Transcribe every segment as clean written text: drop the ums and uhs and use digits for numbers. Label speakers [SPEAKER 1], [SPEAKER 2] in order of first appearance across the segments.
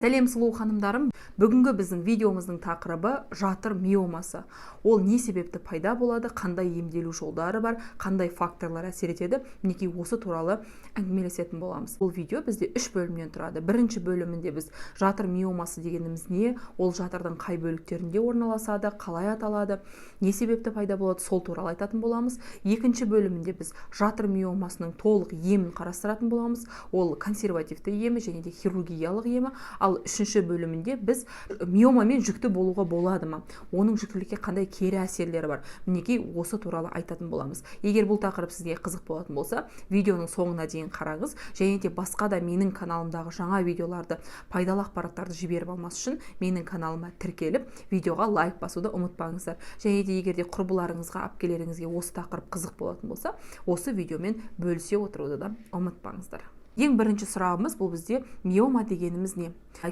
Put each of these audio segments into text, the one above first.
[SPEAKER 1] Сәлем, сұлу ханымдарым! Бүгінгі біздің видеомыздың тақырыбы – жатыр миомасы. Ол не себепті пайда болады, қандай емделу жолдары бар, қандай факторлар әсер етеді? Мінекей, осы туралы әңгімелесетін боламыз. Бұл видео бізде үш бөлімнен тұрады. Бірінші бөлімінде біз жатыр миомасы дегеніміз не, ол жатырдың қай бөліктерінде орналасады, қалай аталады, не себепті пайда болады, сол туралы айтатын боламыз. Екінші бөлімінде біз жатыр миомасының толық емін қарастыратын боламыз, ол консервативті емі және де хирургиялық емі. Ал үшінші бөлімінде біз миомамен жүкті болуға болады ма, оның жүктілікке қандай кері әсерлері бар, мінекей, осы туралы айтатын боламыз. Егер бұл тақырып сізге қызық болатын болса, видеоның соңына дейін қараңыз және де басқа да менің каналымдағы жаңа видеоларды, пайдалы ақпараттарды жіберіп алмас үшін менің каналыма тіркеліп, видеоға лайк басуды ұмытпаңыздар. Және де егер де құрбыларыңызға, әпкелеріңізге осы тақырып қызық болатын болса, осы видеомен бөлісе отыруды да ұмытпаңыздар. Ең бірінші сұрағымыз: бұл бізде миома дегеніміз не?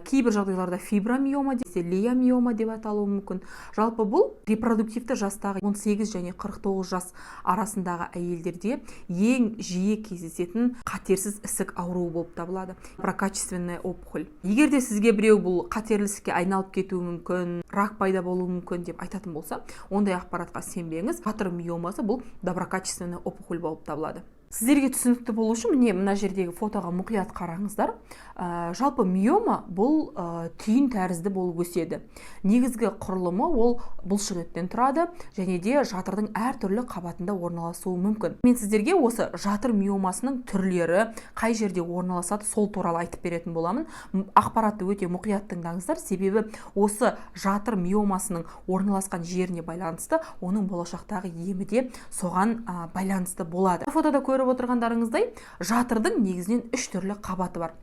[SPEAKER 1] Кейбір жағдайларда фибромиома десе, лейомиома деп аталуы мүмкін. Жалпы, бұл репродуктивті жастағы 18 және 49 жас арасындағы әйелдерде ең жиі кездесетін қатерсіз ісік ауруы болып табылады, доброкачественная опухоль. Егер де сізге біреу бұл қатерлі ісікке айналып кетуі мүмкін, рак пайда болуы мүмкін деп айтатын болса, ондай ақпаратқа сенбеңіз. Жатыр миомасы – бұл доброкачественная опухоль болып табылады. Сіздерге түсінікті болу үшін, міне, мына жердегі фотоға мұқият қараңыздар. Жалпы, миома бұл түйін тәрізді болып өседі. Негізгі құрылымы ол бұлшықеттен тұрады және де жатырдың әртүрлі қабатында орналасуы мүмкін. Мен сіздерге осы жатыр миомасының түрлері, қай жерде орналасады, сол туралы айтып беретін боламын. Ақпаратты өте мұқият тыңдаңыздар, себебі осы жатыр миомасының орналасқан жеріне байланысты оның болашақтағы емі де соған байланысты болады. Фотода көріп отырғандарыңыздай, жатырдың негізінен үш түрлі қабаты бар.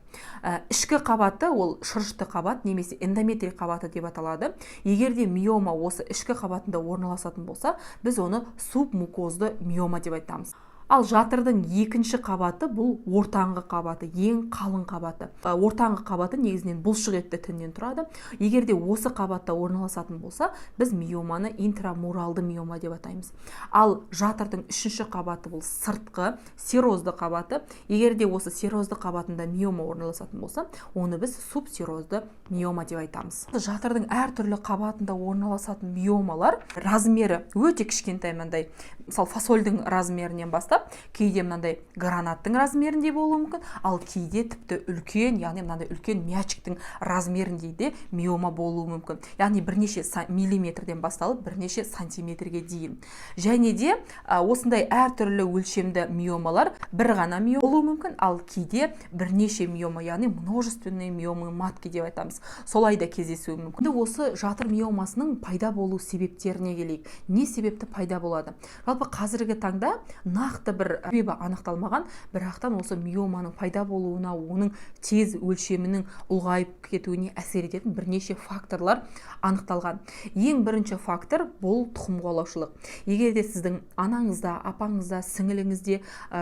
[SPEAKER 1] Ішкі қабаты ол шырышты қабат немесе эндометрий қабаты деп аталады. Егер де миома осы ішкі қабатында орналасатын болса, біз оны субмукозды миома деп айтамыз. Ал жатырдың екінші қабаты – бұл ортаңғы қабаты, ең қалың қабаты. Ортаңғы қабаты негізінен бұлшық етті тіннен тұрады. Егер де осы қабатта орналасатын болса, біз миоманы интрамуралды миома деп атаймыз. Ал жатырдың үшінші қабаты – бұл сыртқы серозды қабаты. Егер де осы серозды қабатында миома орналасатын болса, оны біз субсерозды миома деп айтамыз. Жатырдың әртүрлі қабатында орналасатын миомалар размері өте кішкентай, мынандай, мысалы, фасольдің размерінен бастап, кейде мынандай гранаттың размеріндей болуы мүмкін, ал кейде тіпті үлкен, яғни мынандай үлкен мячиктің размеріндей де миома болуы мүмкін, яғни бірнеше миллиметрден басталып, бірнеше сантиметрге дейін. Және де осындай әртүрлі өлшемді миомалар бір ғана миома болуы мүмкін, ал кейде бірнеше миома, яғни множественные миомы матки деп айтамыз, солай да кездесуі мүмкін. Енді осы жатыр миомасының пайда болу себептеріне келейік. Не себепті пайда болады? Жалпы, қазіргі таңда нақты бір себебі анықталмаған, бірақтан осы миоманың пайда болуына, оның тез өлшемінің ұлғайып кетуіне әсер ететін бірнеше факторлар анықталған. Ең бірінші фактор – бұл тұқым қуалаушылық. Егер де сіздің анаңызда, апаңызда, сіңіліңізде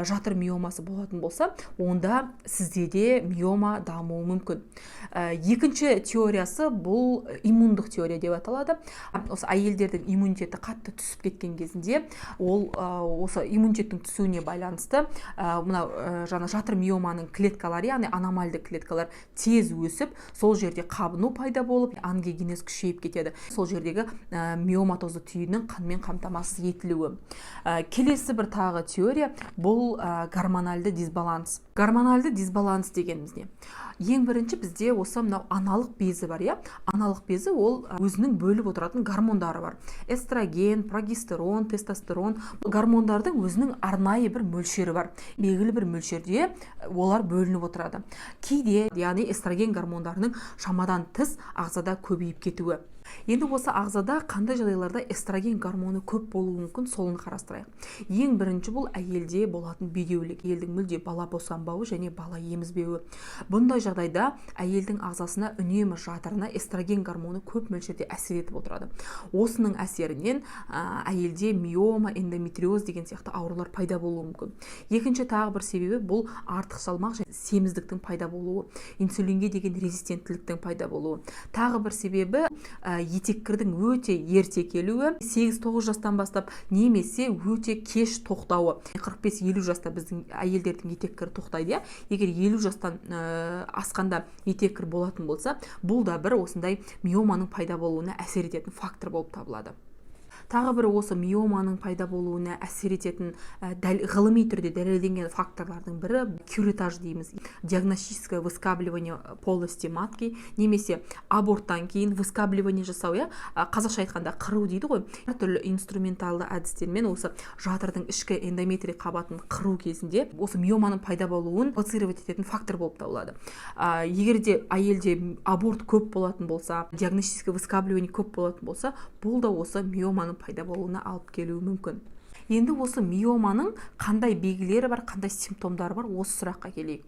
[SPEAKER 1] жатыр миомасы болатын болса, онда сізде де миома дамуы мүмкін. Екінші теориясы – бұл иммундық теория деп аталады. Осы әйелдердің иммунитеті қатты түсіп кеткен кезінде, ол осы иммунитеттің түсуіне байланысты мынау жаңа жатыр миоманың клеткалары, яғни аномальды клеткалар тез өсіп, сол жерде қабыну пайда болып, ангиогенез күшейіп кетеді, сол жердегі миоматозды түйіннің қанмен қамтамасыз етілуі. Келесі бір тағы теория – бұл гормональды дисбаланс. Гормональды дисбаланс дегеніміз не? Ең бірінші бізде осы мынау аналық безі бар, иә. Аналық безі ол өзінің бөліп отыратын гормондары бар: эстроген, прогестерон, тестостерон. Гормондардың өзінің арнайы бір мөлшері бар, белгілі бір мөлшерде олар бөлініп отырады. Кейде, яғни, эстроген гормондарының шамадан тыс ағзада көбейіп кетуі. Енді осы ағзада қандай жағдайларда эстроген гормоны көп болуы мүмкін, соны қарастырайық. Ең бірінші бұл әйелде болатын бедеулік, әйелдің мүлде бала босанбауы және бала емізбеуі. Бұндай жағдайда әйелдің ағзасына үнемі, жатырына эстроген гормоны көп мөлшерде әсер етіп отырады. Осының әсерінен әйелде миома, эндометриоз деген сияқты аурулар пайда болуы мүмкін. Екінші тағы бір себебі – бұл артық салмақ және семіздіктің пайда болуы, инсулинге деген резистенттіліктің пайда болуы. Тағы бір себебі Етеккірдің өте ерте келуі, 8-9 жастан бастап, немесе өте кеш тоқтауы. 45-50 жаста біздің әйелдердің етеккірі тоқтайды, иә. Егер 50 жастан асқанда етеккір болатын болса, бұл да бір осындай миоманың пайда болуына әсер ететін фактор болып табылады. Тағы бір осы миоманың пайда болуына әсер ететін ғылыми түрде дәлелденген факторлардың бірі — кюретаж дейміз, диагностическое выскабливание полости матки немесе аборттан кейін выскабливание жасау, иә, қазақша айтқанда, қыру дейді ғой. Әртүрлі инструменталды әдістермен осы жатырдың ішкі эндометрий қабатын қыру кезінде осы миоманың пайда болуын провоцировать ететін фактор болып табылады. Егер де әйелде аборт көп болатын болса, диагностическое выскабливание көп болатын болса, бұл да осы миоманың пайда болуына алып келуі мүмкін. Енді осы миоманың қандай белгілері бар, қандай симптомдары бар, осы сұраққа келейік.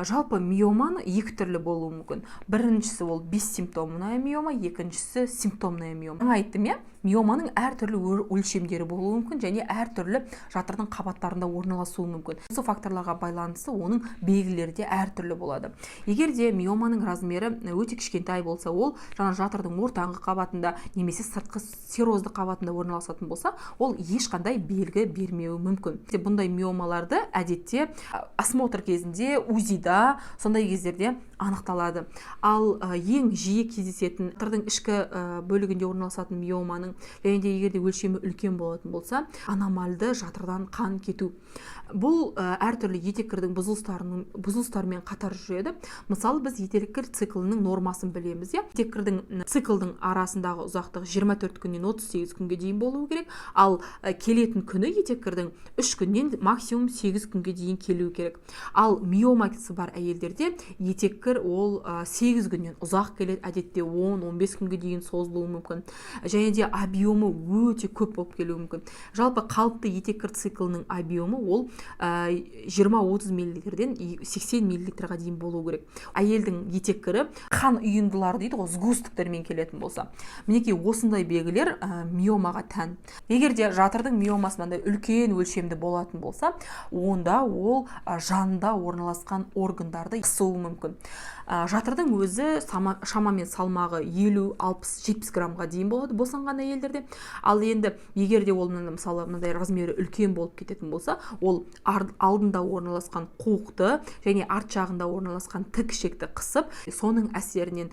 [SPEAKER 1] Жалпы миоманы екі түрлі болуы мүмкін. Біріншісі — ол бессимптомная миома, екіншісі — симптомная миома. Жаңа айттым, иә, миоманың әртүрлі өлшемдері болуы мүмкін және әртүрлі жатырдың қабаттарында орналасуы мүмкін. Осы факторларға байланысты оның белгілері де әртүрлі болады. Егер де миоманың размері өте кішкентай болса, ол жаңа жатырдың ортаңғы қабатында немесе сыртқы серозды қабатында орналасатын болса, ол ешқандай белгі бермеуі мүмкін. Бұндай миомаларды әдетте осмотр кезінде, УЗИда, сондай кездерде анықталады. Ал ең жиі кездесетін жатырдың ішкі бөлігінде орналасатын миоманың және де егер де өлшемі үлкен болатын болса, аномальды жатырдан қан кету. Бұл әртүрлі етеккірдің бұзылыстарымен қатар жүреді. Мысалы, біз етеккір циклінің нормасын білеміз, иә. Етеккірдің циклдың арасындағы ұзақтығы 24 күннен 38 күнге дейін болуы керек. Ал келетін күні етеккірдің 3 күннен максимум 8 күнге дейін келуі керек. Ал миомасы бар әйелдерде етеккір ол 8 күннен ұзақ келеді, әдетте 10-15 күнге дейін созылуы мүмкін және де объемы өте көп болып келуі мүмкін. Жалпы қалыпты етеккір циклінің объемы ол 20-30 миллилитрден 80 миллилитрға дейін болу керек. Әйелдің етеккірі қан ұйындылары дейді ғой, сгустоктермен келетін болса, мінекей, осындай белгілер миомаға тән. Егер де жатырдың миомасы мынандай үлкен өлшемді болатын болса, онда ол жанында орналасқан органдарды қысуы мүмкін. Жатырдың өзі шамамен салмағы 50, 60, 70 граммға дейін болады босанған әйелдерде. Ал енді егер де ол, мысалы, мынандай размері үлкен болып кететін болса, ол алдында орналасқан қуықты және арт жағында орналасқан тік ішекті қысып, соның әсерінен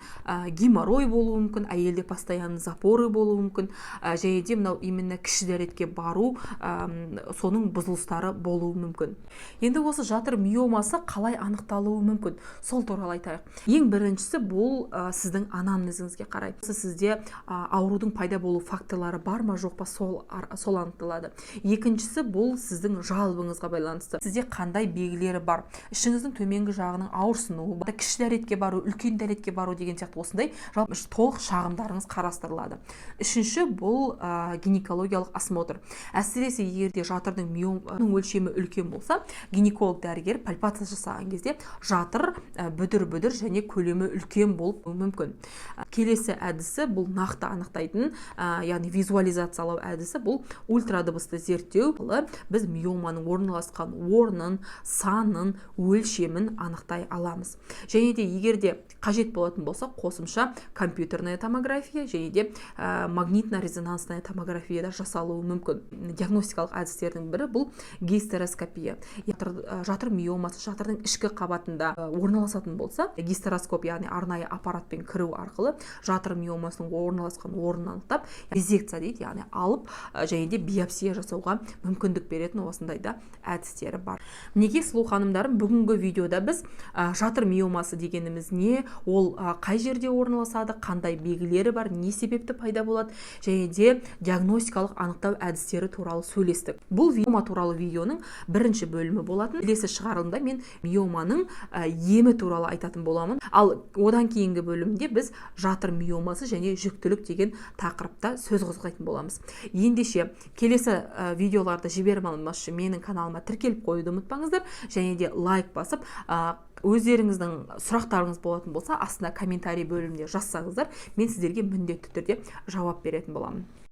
[SPEAKER 1] геморрой болуы мүмкін, әйелде постоянно запоры болуы мүмкін және де мынау именно кіші дәретке бару, соның бұзылыстары болуы мүмкін. Енді осы жатыр миомасы қалай анықталуы мүмкін, сол туралы айтайық. Ең біріншісі бұл сіздің анамнезіңізге қарай. Сізде аурудың пайда болу факторлары бар ма, жоқ па, сол анықталады. Екіншісі бұл сіздің жалобыңызға байланысты: сізде қандай белгілері бар, ішіңіздің төменгі жағының ауырсынуы, кіші дәретке бару, үлкен дәретке бару деген сияқты осындай жалпы толық шағымдарыңыз қарастырылады. Үшінші бұл гинекологиялық осмотр. Әсіресе егер де жатырдың миоманың өлшемі үлкен болса, гинеколог дәрігер пальпация жасаған кезде жатыр бүдір бүдір және көлемі үлкен болып мүмкін. Келесі әдісі, бұл нақты анықтайтын, яғни визуализациялау әдісі, бұл ультрадыбысты зерттеу. Біз миоманың орналасқан орнын, санын, өлшемін анықтай аламыз. Және де егер де қажет болатын болса, қосымша компьютерная томография және де магнитно-резонансная томография да жасалуы мүмкін. Диагностикалық әдістердің бірі бұл гистероскопия. Жатыр миомасы жатырдың ішкі қабатында орналасатын болса, гистероскоп, яғни арнайы аппаратпен кіру арқылы жатыр миомасының орналасқан орнын анықтап, резекция дейді, яғни алып және де биопсия жасауға мүмкіндік беретін осындай да әдістері бар. Мінекей, сұлу ханымдарым, бүгінгі видеода біз жатыр миомасы дегеніміз не, ол қай жерде орналасады, қандай белгілері бар, не себепті пайда болады және де диагностикалық анықтау әдістері туралы сөйлестік. Бұл миома туралы видеоның бірінші бөлімі болатын. Келесі шығарылымда мен миоманың емі туралы айтатын боламын. Ал одан кейінгі бөлімде біз жатыр миомасы және жүктілік деген тақырыпта сөз қозғайтын боламыз. Ендеше келесі видеоларды жіберіп алмас үшін менің каналыма тіркеліп қоюды ұмытпаңыздар және де лайк басып, өздеріңіздің сұрақтарыңыз болатын болса, астына комментарий бөлімінде жазсаңыздар, мен сіздерге міндетті түрде жауап беретін боламын.